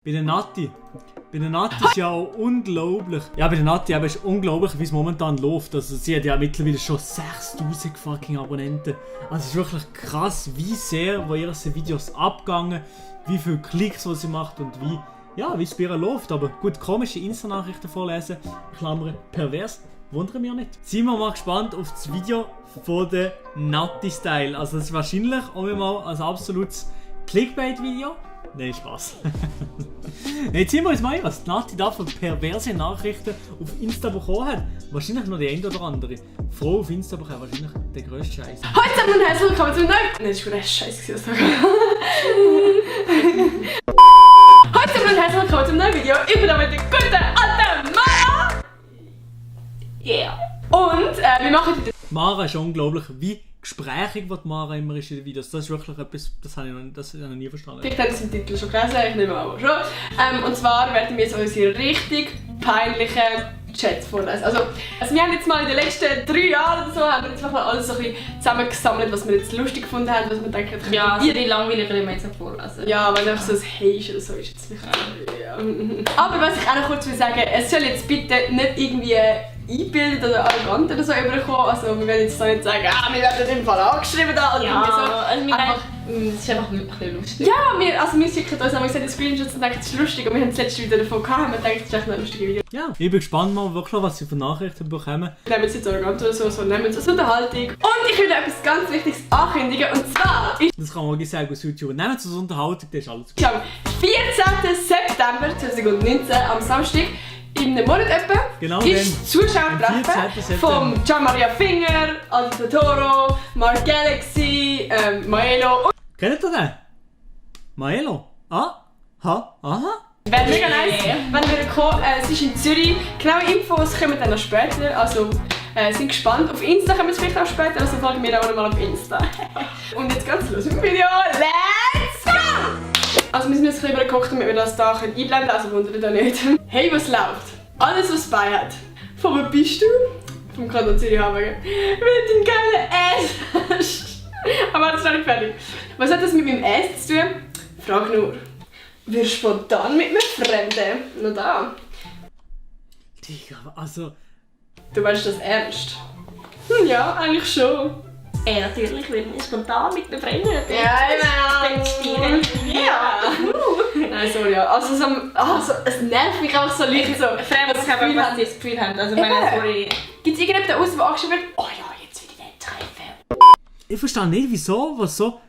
Bei der Nati. Bei der Nati ist ja auch unglaublich. Ja, bei der Nati ist es unglaublich, wie es momentan läuft. Also sie hat ja mittlerweile schon 6000 fucking Abonnenten. Also es ist wirklich krass, wie sehr wo ihre Videos abgegangen, wie viele Klicks sie macht und wie es bei ihr läuft. Aber gut, komische Insta-Nachrichten vorlesen, Klammern, pervers, wundern mich nicht. Sind wir mal gespannt auf das Video von der Nati-Style. Also das ist wahrscheinlich auch mal ein absolutes Clickbait-Video. Nein, Spaß. Jetzt sind wir uns mal, was die Nati da für perverse Nachrichten auf Insta bekommen hat. Wahrscheinlich noch die eine oder andere. Frau auf Insta bekommen wahrscheinlich der grösste Scheiß. Hallo zusammen und herzlich willkommen zu einem neuen... Nein, das war echt scheiße. Hallo zusammen und herzlich willkommen zu einem neuen Video. Ich bin da mit der guten alten Mara. Yeah. Und wir machen heute... Mara ist unglaublich, wie gesprächig, was Mara immer ist in den Videos. Das ist wirklich etwas, das habe ich noch nie verstanden. Ich habe den Titel schon gelesen, ich nehme auch schon. Und zwar werden wir jetzt unsere richtig peinlichen Chats vorlesen. Also wir haben jetzt mal in den letzten 3 Jahren oder so, haben wir jetzt mal alles so ein bisschen zusammengesammelt, was wir jetzt lustig gefunden haben, was wir denken, ja, also die langweiligen wir jetzt nicht vorlesen. Ja, wenn einfach so ein Hey ist oder so, ist jetzt nicht ja. Aber was ich auch noch kurz will sagen, es soll jetzt bitte nicht irgendwie eingebildet oder arrogant oder so überkommen. Also wir werden jetzt da nicht sagen, wir werden im Fall angeschrieben da oder ja, irgendwie so. Also es ist einfach ein bisschen lustig. Ja, wir schicken uns einmal die Screenshots und denken, das ist lustig. Und wir haben das letzte Video davon gehabt und wir denken, das ist echt ein lustiges Video. Ja, ich bin gespannt mal wirklich, was sie für Nachrichten bekommen. Nehmen es jetzt arrogant oder so, nehmen es als Unterhaltung. Und ich will etwas ganz Wichtiges ankündigen und zwar ist... Das kann man wirklich sagen aus YouTube. Nehmen es als Unterhaltung, das ist alles gut. Am 14. September 2019, am Samstag, in einem Monat etwa, genau ist Zuschauertreffen von Gian-Maria Finger, Aldo Toro, Mark Galaxy, Maelo und... Kennt ihr den? Maelo? Aha. Wäre mega nice, wenn wir kommen. Es ist in Zürich. Genaue Infos kommen dann noch später. Also sind gespannt. Auf Insta kommen wir es vielleicht auch später, also folgen wir auch noch mal auf Insta. Und jetzt geht's los mit dem Video. Let's go! Also wir sind jetzt ein bisschen übergekocht, damit wir das hier einblenden können, also wundert euch da nicht. Hey, was läuft? Alles, was bei hat. Von wo bist du? Vom Kanton Zürich Hamburger. Mit dem geilen Ass. Aber das ist noch nicht fertig. Was hat das mit meinem Ass zu tun? Frag nur. Wirst spontan mit einem Fremden? Noch da. Digga, also... Du meinst das ernst? Ja, eigentlich schon. Natürlich, wenn ich spontan mit einem Fremden bin. Ja. Nein, sorry, ja. Also, es nervt mich auch so leicht so. Fremden, ich habe was die das Gefühl haben. Also meine, sorry. Gibt es irgendjemanden aus, der angeschrieben wird? Oh ja, jetzt will ich den treffen. Ich verstehe nicht, wieso, was so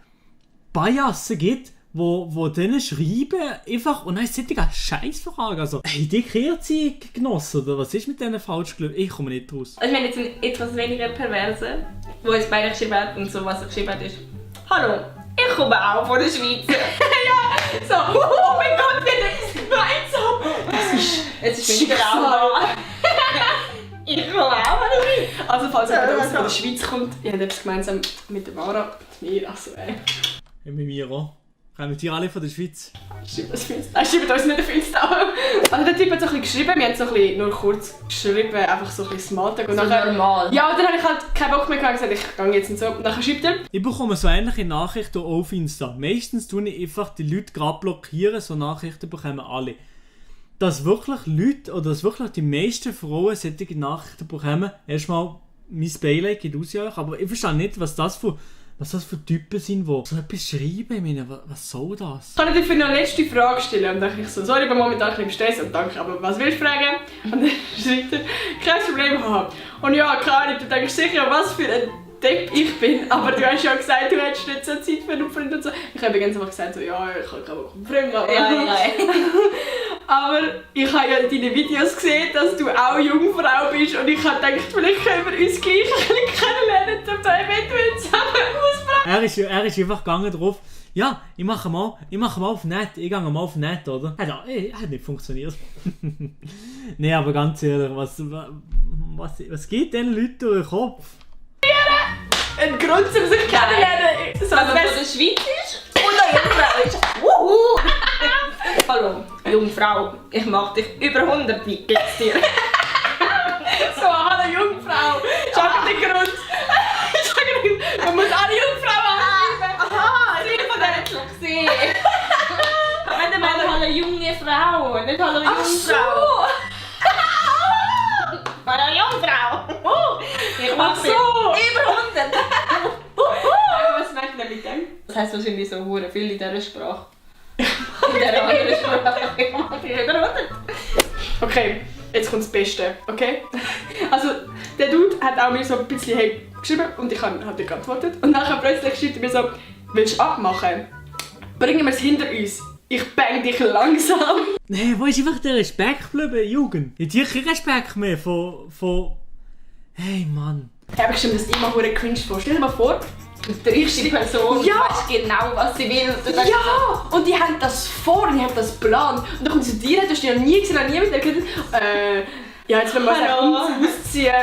Biasen gibt, wo denen schreiben einfach und dann ist solche Scheissfragen. Also, hey, die Kreativ genossen oder was ist mit denen falsch gelaufen? Ich komme nicht raus. Also, ich meine jetzt einen etwas weniger perverse, wo es beide geschrieben hat und so, was er geschrieben hat, ist: Hallo, ich komme auch von der Schweiz. Ja, so, oh mein Gott, wie ist gemeinsam. Es ist mein Trauma. Ich komme auch von der Schweiz. Also, falls jemand aus der Schweiz kommt, ihr habt etwas gemeinsam mit der Mara, mit mir, also Ja, mit mir auch. Kommen die alle von der Schweiz? Schreibt uns nicht auf Insta. Also der Typ hat so ein bisschen geschrieben, wir haben so ein bisschen nur kurz geschrieben, einfach so ein bisschen Smalltalk. Und so nachher, normal. Ja, und dann habe ich halt keinen Bock mehr gehabt und gesagt, ich gehe jetzt und so. Und nachher schreibt er. Ich bekomme so ähnliche Nachrichten auch auf Insta. Meistens tue ich einfach die Leute gerade blockieren, so Nachrichten bekommen alle. Dass wirklich Leute, oder dass wirklich die meisten Frauen solche Nachrichten bekommen, erstmal mein Beileid geht aus euch, aber ich verstehe nicht, was das für Typen sind, die so etwas schreiben. Ich meine, was soll das? Kann ich dir für eine letzte Frage stellen? Und dann dachte ich so, sorry, ich bin momentan ein bisschen im Stress und danke, aber was willst du fragen? Und dann schreibt er, kein Problem haben. Und ja, klar, du denkst sicher, was für ein Depp ich bin, aber du hast ja gesagt, du hättest nicht so Zeit für einen Freund und so. Ich habe ganz einfach gesagt, so, ja, ich habe keinen Bock auf einen Freund, aber... Ja. Aber ich habe ja in deinen Videos gesehen, dass du auch Jungfrau bist und ich habe gedacht, vielleicht können wir uns gleich ein bisschen kennenlernen, um da eventuell zusammen ausprobieren. Er ist einfach gegangen drauf, ja, ich mache mal auf nett, ich gehe mal auf nett, oder? Hat nicht funktioniert. Nee, aber ganz ehrlich, was geht diesen Leuten durch den Kopf? Ein Grund, um sich kennenlernen. So, wenn man von der Schweiz ist und eine Jungfrau ist. Wuhu! Hallo, Jungfrau, ich mache dich über 100, wie geht's dir? So, hallo Jungfrau, sag den Grund. Man muss alle Jungfrauen anschreiben. Aha, ich bin von dieser gesehen. Wenn der Mann mal eine junge Frau, nicht Hallo Ach so! Jungfrau. Hallo Jungfrau. Ich mach Ach so. über 100. Was meint ihr mit dem? Das heisst wahrscheinlich so hure viel in dieser Sprache. In dieser anderen Sprache. Ich mach über 100. Okay, jetzt kommt das Beste, okay? Also, der Dude hat auch mir so ein bisschen hey geschrieben und ich habe halt nicht geantwortet. Und nachher plötzlich schreibt er mir so, willst du abmachen? Bringen wir es hinter uns. Ich bang dich langsam. Nee, wo ist einfach der Respekt geblieben, Jugend? Ich habe keinen Respekt mehr von... Hey, Mann. Ich habe bestimmt das immer hure cringe vor. Stell dir mal vor, Du triffst die Person, Ja. du weißt genau, was sie will. Du denkst ja! Und die haben das vor, die haben das geplant. Und dann kommt sie zu dir, du hast die noch nie gesehen, noch nie mit der geredet. Ja, jetzt wenn wir Hallo. uns ausziehen.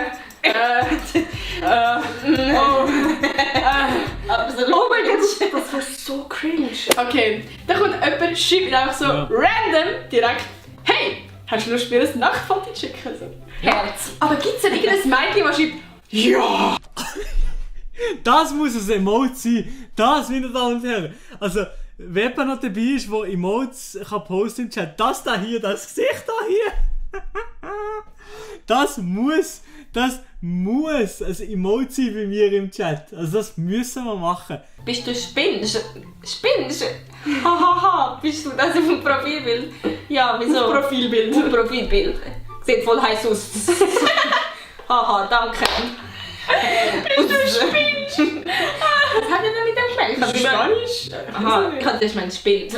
absolut. Oh mein Gott, das war so cringe. Okay, dann kommt jemand, schreibt mir einfach so Ja. random direkt, hey, hast du Lust, mir ein Nachtfoto zu schicken? So. Herz. Aber gibt es denn irgendein Mädchen, das schreibt, ja! Das muss ein Emote sein. Das, meine Damen und Herren. Also, wer jemand noch dabei ist, der Emotes kann posten im Chat, das da hier, das Gesicht da hier. Das muss ein Emote sein bei mir im Chat. Also das müssen wir machen. Bist du Spinnst? Spinnst? Hahaha, bist du das auf dem Profilbild? Ja, wieso? Profilbild. Auf dem Profilbild. Sieht voll heiß aus. Haha, danke. Bist du Spinnst? Was hat er denn mit dem gemeint? Spanisch? Aha, das ist mein Spind.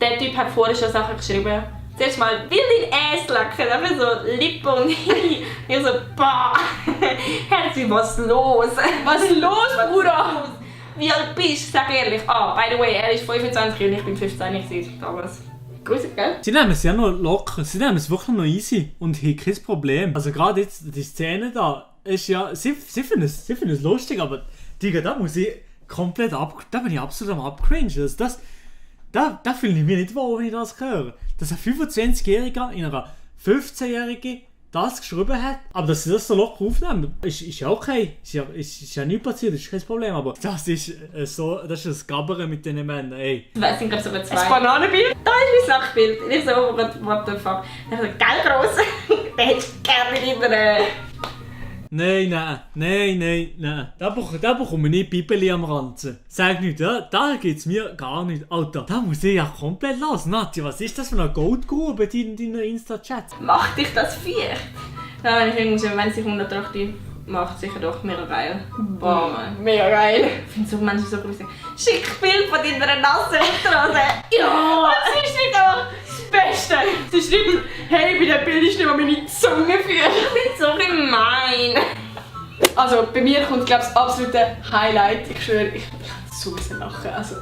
Der Typ hat vorher schon Sachen geschrieben. Zuerst mal, will dein Ass lecken, dann so Lippe und ich so, bah, Herzi, was los? Was ist los, Bruder? Wie alt bist du? Sag ehrlich. Ah, by the way, er ist 25 und ich bin 15 gewesen damals. Grüße, gell? Sie nehmen es ja noch locker, sie nehmen es wirklich noch easy und haben kein Problem. Also gerade jetzt, die Szene da, ist ja, sie finden es lustig, aber Digga, da muss ich komplett da bin ich absolut am abcringen. Also da fühle ich mich nicht wohl, wenn ich das höre. Dass ein 25-Jähriger in einer 15-Jährigen das geschrieben hat, aber dass sie das so locker aufnehmen, ist ja okay. Ist ja nichts passiert, ist kein Problem, aber das ist das ist ein Gabbern mit diesen Männern, ey. Es sind glaube sogar zwei. Ein Bananenbild? Da ist mein Sachbild. Und ich so, oh Gott, what the fuck. Ich so, geil gross. Der hätte ich gerne in einer... Nein. Da bekomme ich nicht Bibeli am Ranzen. Sag nicht, da geht's mir gar nicht. Alter, da muss ich ja komplett lassen. Nadja, was ist das für eine Goldgrube in deiner Insta-Chat? Macht dich das feucht? Ja, wenn ich irgendwie, wenn sich untertrachte, macht sicher doch mega geil. Boah, Mann. Mega geil. Ich finde so Menschen so gruselig. Schick Bild von deiner nassen Unterhose. Ja! Das ist nicht auch das Beste. Sie schreiben, hey, bei dem Bild ist nicht mal meine Zunge für. Ich bin so gemein. Also bei mir kommt, glaube ich, das absolute Highlight. Ich schwöre, ich kann so lachen. Also,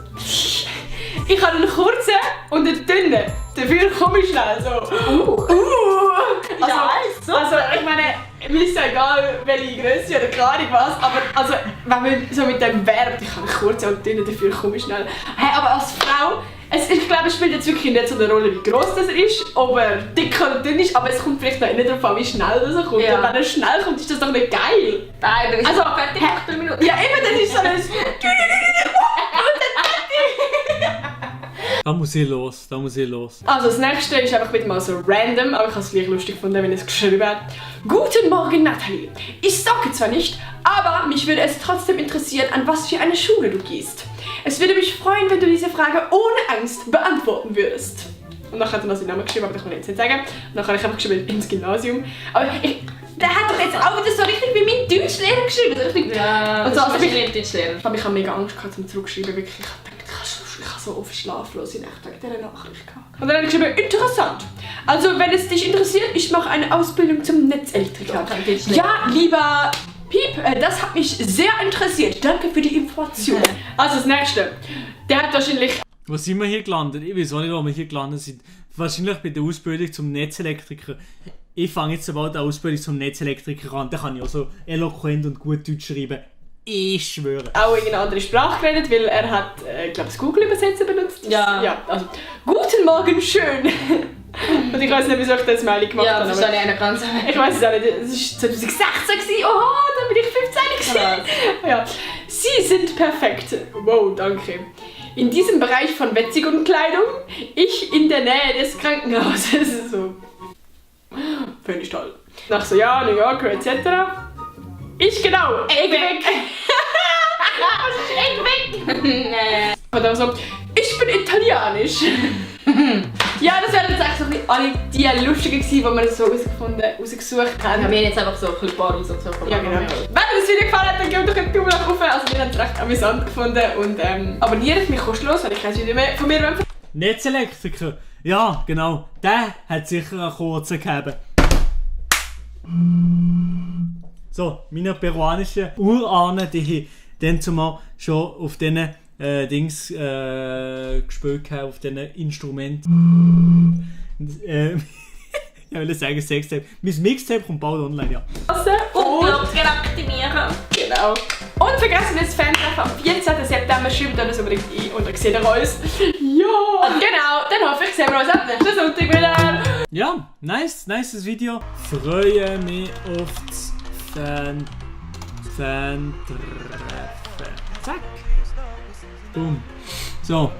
ich habe einen kurzen und einen dünnen. Dafür komme ich schnell so. Also ich meine, mir ist ja egal, welche Größe oder keine Ahnung was, aber also, wenn man so mit dem Verb, ich habe einen kurzen und dünnen, dafür komme ich schnell. Hey, aber als Frau, ich glaube, es spielt jetzt wirklich nicht so eine Rolle, wie gross das er ist, ob er dick oder dünn ist, aber es kommt vielleicht noch nicht darauf an, wie schnell das er kommt. Ja. Und wenn er schnell kommt, ist das doch nicht geil. Nein, dann ist Also, es fertig nach 3 Minuten. Ja, eben, das ist so ein... Da muss ich los. Also das nächste ist einfach wieder mal so random, aber ich habe es gleich lustig gefunden, wenn es geschrieben hat. Guten Morgen, Nathalie. Ich stalke zwar nicht, aber mich würde es trotzdem interessieren, an was für eine Schule du gehst. Es würde mich freuen, wenn du diese Frage ohne Angst beantworten würdest. Und dann hat er noch seinen Namen geschrieben, aber das kann ich jetzt nicht sagen. Und dann habe ich einfach geschrieben, ins Gymnasium. Aber der hat doch jetzt auch wieder so richtig wie mein Deutschlehrer geschrieben. Richtig. Ja, Und das so, also ist ich, wahrscheinlich Deutschlehrer. aber ich habe mega Angst gehabt zum Zurückschreiben. Wirklich. Ich habe gedacht, ich habe so oft schlaflose Nächte wegen dieser Nachricht gehabt. Und dann habe ich geschrieben, interessant. Also wenn es dich interessiert, ich mache eine Ausbildung zum Netzelektriker. Ja, lieber Piep, das hat mich sehr interessiert. Danke für die Information. Also das nächste. Der hat wahrscheinlich... Wo sind wir hier gelandet? Ich weiß auch nicht, wo wir hier gelandet sind. Wahrscheinlich bei der Ausbildung zum Netzelektriker. Ich fange jetzt bald eine Ausbildung zum Netzelektriker an. Da kann ich auch so eloquent und gut Deutsch schreiben. Ich schwöre. Auch in eine andere Sprache geredet, weil er hat, glaube ich, Google-Übersetzer benutzt. Ja. Also, guten Morgen, schön. Und ich weiß nicht, wieso ich das Mail gemacht Ja, habe. das aber- verstehe ich auch ganz. Ich weiß es auch nicht, es war 2016 gewesen. Oha, dann bin ich 15 gewesen. Ja. Sie sind perfekt. Wow, danke. in diesem Bereich von Wetzig und Kleidung, ich in der Nähe des Krankenhauses. So. Finde ich toll. Nach so, ja, New Yorker etc. Ich genau, Egg weg. Egg weg! Nee. Und dann so, ich bin italienisch. Ja, das wären jetzt eigentlich so alle die lustigen gewesen, die wir so rausgesucht haben. Ja, wir haben jetzt einfach so ein paar rausgesucht. Ja, genau. Wenn euch das Video gefallen hat, dann gebt doch einen Daumen nach oben. Also wir haben es recht amüsant gefunden. Und abonniert mich kostenlos, wenn ich kein Video mehr von mir will. Netzelektriker. Ja, genau. Der hat sicher einen kurzen gegeben. So, meine peruanischen Urahnen, die dann zumal schon auf diesen Dings gespielt haben, auf diesen Instrumenten. Ich will sagen Sextape. Mein Mixtape kommt bald online, ja. Und aktivieren. Genau. Und vergessen nicht das Fan-Treffen am 14. September. Schreibt euch das unbedingt ein und dann seht ihr uns. Ja! Genau, dann hoffe ich, sehen wir uns ab nächsten Sonntag wieder. Ja, nice Video. Freue mich auf das Fan-Treffen. Zack. Boom. So.